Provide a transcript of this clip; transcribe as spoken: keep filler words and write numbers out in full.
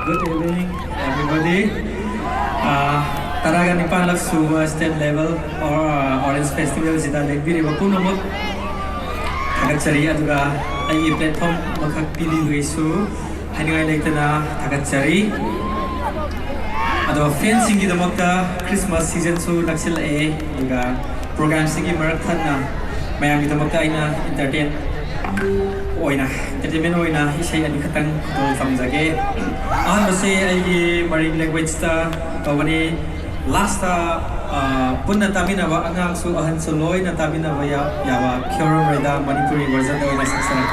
Good evening, everybody. Tara ga nipan lak sw state level or Orange Festival sida lekbiri ba puna mut thakat chari aduga ai platform makhak pili hui sw haingai lei tana thakat chari. Ado fencing ki damak ta Christmas season sw naksil e aduga program sigi marak thanna mayam ki damak ta aina entertain oina entertainment oina isei ani khatang khutol tam zage. Ahan ba se aigi Marri language ta kawani last ta punna tamina ba angang sw ahan sw loina tamina ba ya ya ba Kyorum Reda Manipuri version ta oina saksa na